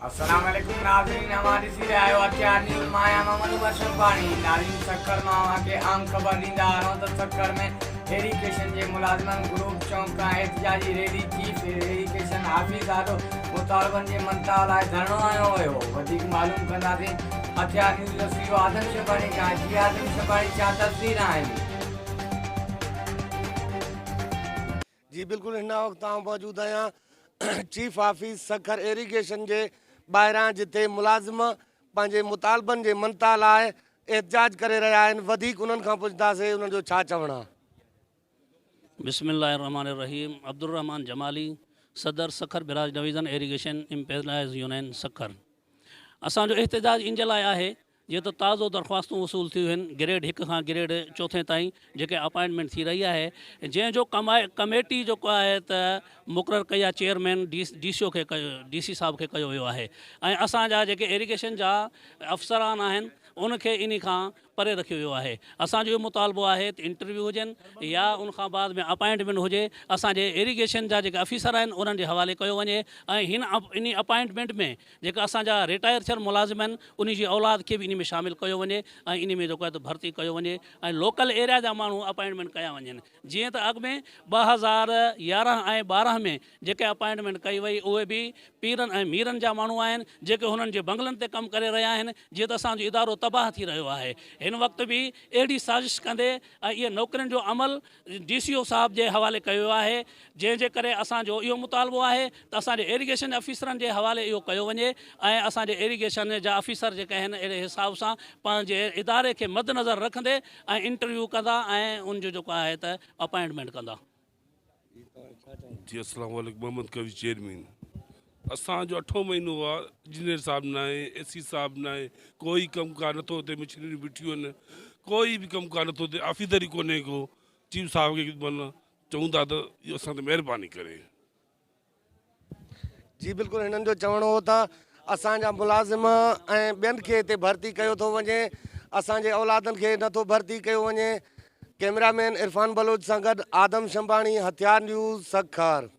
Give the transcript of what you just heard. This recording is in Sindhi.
السلام عليڪم ناظرين اوهان ڏسي رهيا آهيو هٿيار نيوز مان آهيان محمد عمر شنباڻي ناظرين سکر مان اوهان کي اهم خبر ڏيندا هلون ته سکر ۾ ايريگيشن جي ملازمن گروپ چونڪ کان احتجاجي ريلي چيف ايريگيشن آفيس آڏو مطالبن جي مڃتا لاء ڌرڻو هنيو ويو وڌيڪ معلوم ڪنداسين هٿيار نيوز جو سي او آدم شنباڻي کان جي آدم شنباڻي ڇا تفصيل آهن. جي بلڪل هن وقت آئون موجود آهيان چيف آفيس سکر ايريگيشن جي ٻاهران جتي ملازم پنهنجي مطالبن جي مڃتا لاء احتجاج ڪري رهيا آهن وڌيڪ انهن کان پڇنداسين انهن جو ڇا چوڻ آهي. بسم الله الرحمن الرحيم عبدالرحمان جمالي صدر Sukkur barrage division irrigation employees union Sukkur اسان جو احتجاج ان جي لاء آهي جيئن ته تازو درخواستون وصول ٿيون آهن گريڊ هڪ کان گريڊ چوٿين تائين جيڪي اپائنٽمينٽ ٿي رهي آهي جنهن جو ڪميٽي جيڪو آهي ته مقرر ڪئي آهي چيئرمين ڊي سي او کي ڊي سي صاحب کي ڪيو ويو آهي ۽ اسان جا جيڪي ايريگيشن جا افسران آهن ان کي انهي کان پري رکيو ويو آهي اسان جو اهو مطالبو آهي ته انٽرويو هجن يا ان کان بعد ۾ اپائنٽمينٽ هجي اسان جي ايريگيشن جا جيڪي آفيسر آهن انهن جي حوالي ڪيو وڃي ۽ هن انهي اپائنٽمينٽ ۾ جيڪا اسان جا رٽائر ٿيل ملازم آهن انهي جي اولاد کي به انهي ۾ شامل ڪيو وڃي ۽ انهي ۾ جيڪو آهي ته ڀرتي ڪيو وڃي ۽ لوڪل ايريا جا ماڻهو اپائنٽمينٽ ڪيا وڃن جيئن ته اڳ ۾ 2011 ۽ 12 ۾ جيڪي اپائنٽمينٽ ڪئي وئي اهي به پيرن ۽ ميرن جا ماڻهو آهن جيڪي هنن جي بنگلن تي ڪم ڪري رهيا آهن جيئن ته اسان جو ادارو تباهه ٿي رهيو آهي هن وقت به اهڙي سازش ڪندي ۽ اهي نوڪرين جو عمل ڊي سي او صاحب جي حوالي ڪيو ويو آهي جنهن جي ڪري اسان جو اهو مطالبو آهي ته اسان جي ايريگيشن آفيسرن جي حوالي اهو ڪيو وڃي ۽ اسان جي ايريگيشن جا آفيسر جيڪي آهن اهڙي حساب سان پنهنجي اداري کي مد نظر رکندي ۽ انٽرويو ڪندا ۽ ان جو جيڪو آهي ته اپائنٽمينٽ ڪندا. جي السلام عليڪم محمد قوي چيئرمين اسان جو اٺون مهينو آ انجنيئر صاحب ناهي اي سي صاحب ناهي ڪوئي ڪم ڪار نٿو ٿئي مشينريون بيٺيون آهن ڪوئي به ڪم ڪار نٿو ٿئي آفيسر ئي ڪونهي ڪو چيف صاحب کي معنيٰ چئون ٿا ته اهو اسان تي مهرباني ڪري. جي بلڪل هنن جو چوڻ هو ته اسان جا ملازم ۽ ٻين کي هتي ڀرتي ڪيو ٿو وڃي اسان جي اولادن کي نٿو ڀرتي ڪيو وڃي ڪئميرا مين عرفان بلوچ سان گڏ آدم شنباڻي هٿيار نيوز سکر.